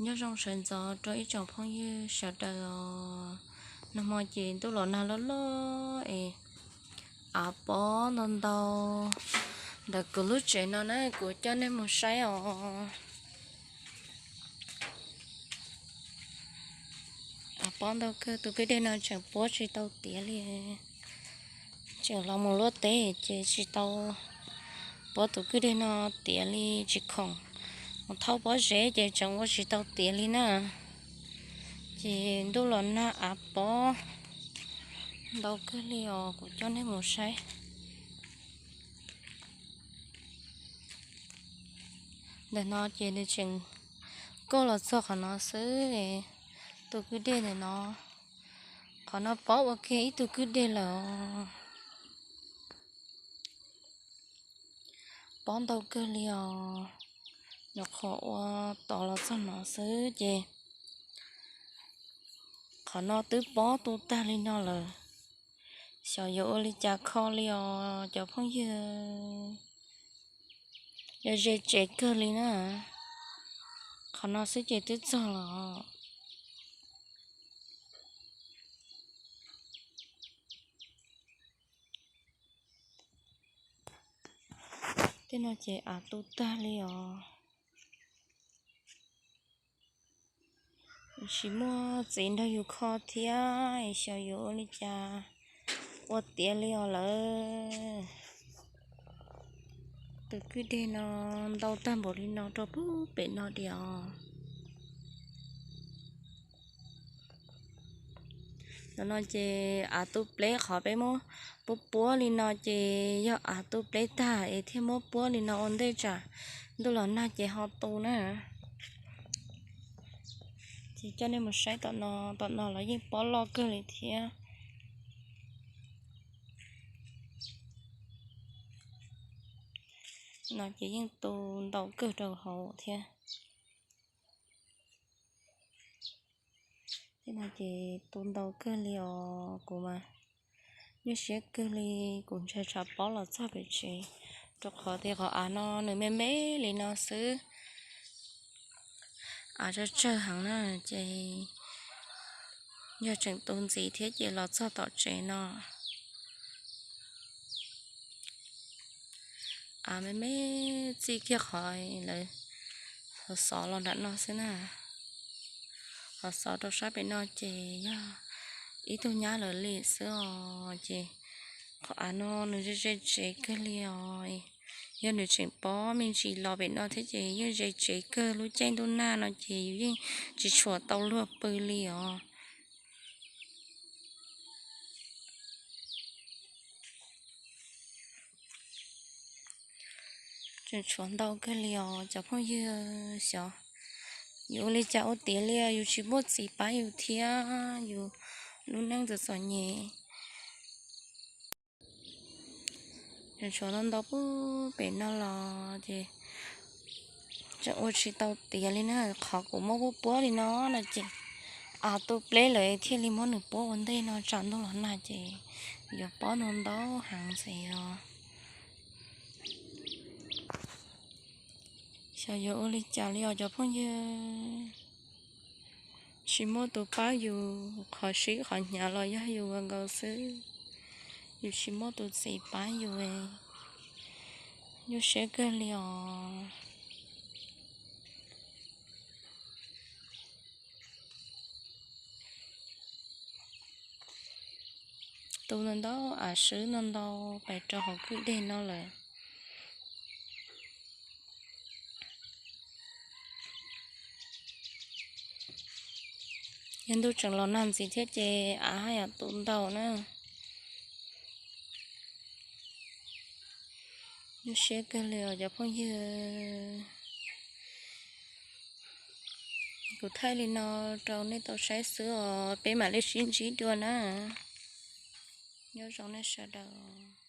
Nyob zoo sawv ntxov rau ib tsoom phooj ywg sawv daws os. Nag hmo ces ntuj los nag loj loj es av pob ntau ntau ntawm kuv lub tsev no na, kuv coj nej mus saib os. Av pob ntau kawg, tus kwj deg no tseem puab tsis tau tiav li. Tseem los mus luaj teb ces tsis tau puab tus kwj deg no tiav li, tsis khoom mus thauj pob zeb ces tseem ua tsis tau tiav li na. Ces ntuj los nag av pob ntau kawg li os, kuv coj nej mus saib. Ntawm no ces nws tseem kauj los txog qhov no xwb, tus kwj deg ntawm no. Qhov no pob ua kiag ib tug kwj deg lawm os. Pob ntau kawg li os, nyuam qhuav ua tod los txog no xwb ces qhov no twb pob tu tag li no lawm. Xyov yuav ua li cas kho li os cov phooj ywg. Yog ze tsev kawg li na. Qhov no xwb ces twb txog los. Tej no ces av tu tag li os. Tsis muaj txiv nrog yus kho thiab, xyov yuav ua li cas ua tiav li os lawm. Tus kwj deg no ntau tag npaum li no rau pem no diam os. Ntawm no ces av tu pleb, qhov peb muab puab puab li no ces yog av tu pleb tag es thiaj muab puab li no ua ntej tsam ntuj los nag ces ho tu na. Ces coj nej mus saib tom no, tom no los yeej pob loj kawg li thiab. No ces yeej tu ntau kawg rau hauv thiab. Tej no ces tu ntau kawg li os, kuv mas nyuaj siab kawg li, kuv ntshai tsam pob los txog pem tsev, rau qhov tias qhov av no nws me me li no xwb. Av tsawg tsawg heev na, ces yog tseem tu ntxiv thiab ces los txog tom tsev no. Av me me txij kiag qhov lawv xov los nram no xwb na. Qhov xov rau sab pem no ces yog ib tug nyab lawv li xwb os. Ces qhov av no nws ze ze tsev kawg li os. Yog nws tseem pob me ntsis los pem no thiab ces yeej ze tsev kawg, lub caij ntuj nag no ces yus yeej tsis tshuam tau luag pw li os. Tseem tshuav ntau kawg li os cov phooj ywg, xyov yuav ua li cas ua tiav li, yus tsis muaj txiv pab yus thiab, yus lub neej txom txom nyem. Tseem tshuav ntau ntau puag pem no los ces tseem ua tsis tau tiav li na. Qhov kuv muab puab puab li no no ces av tu pleb lawm thiaj li muab nws puab ua ntej no tsam ntuj los nag ces yuav pob ntau ntau heev ntxiv os. Xyov yuav ua li cas li os cov phooj ywg. Tsis muaj tus pab yus, qhov sib qhov hnyav los yog yus ua nkaus xwb. Yus tsis muaj tus txiv pab yus, nyuaj siab kawg li os. Tu ntau ntau, av swb ntau ntau pais rau hauv kwj deg no lawm. Yog ntuj tseem los nag ntxiv thiab ces av haj yam tu ntau na. Nyuaj siab kawg li os cov phooj ywg. Kuv thaij li no rau nej tau saib xwb os, peb mam li sib ntsib dua na. Nyob zoo nej sawv daws.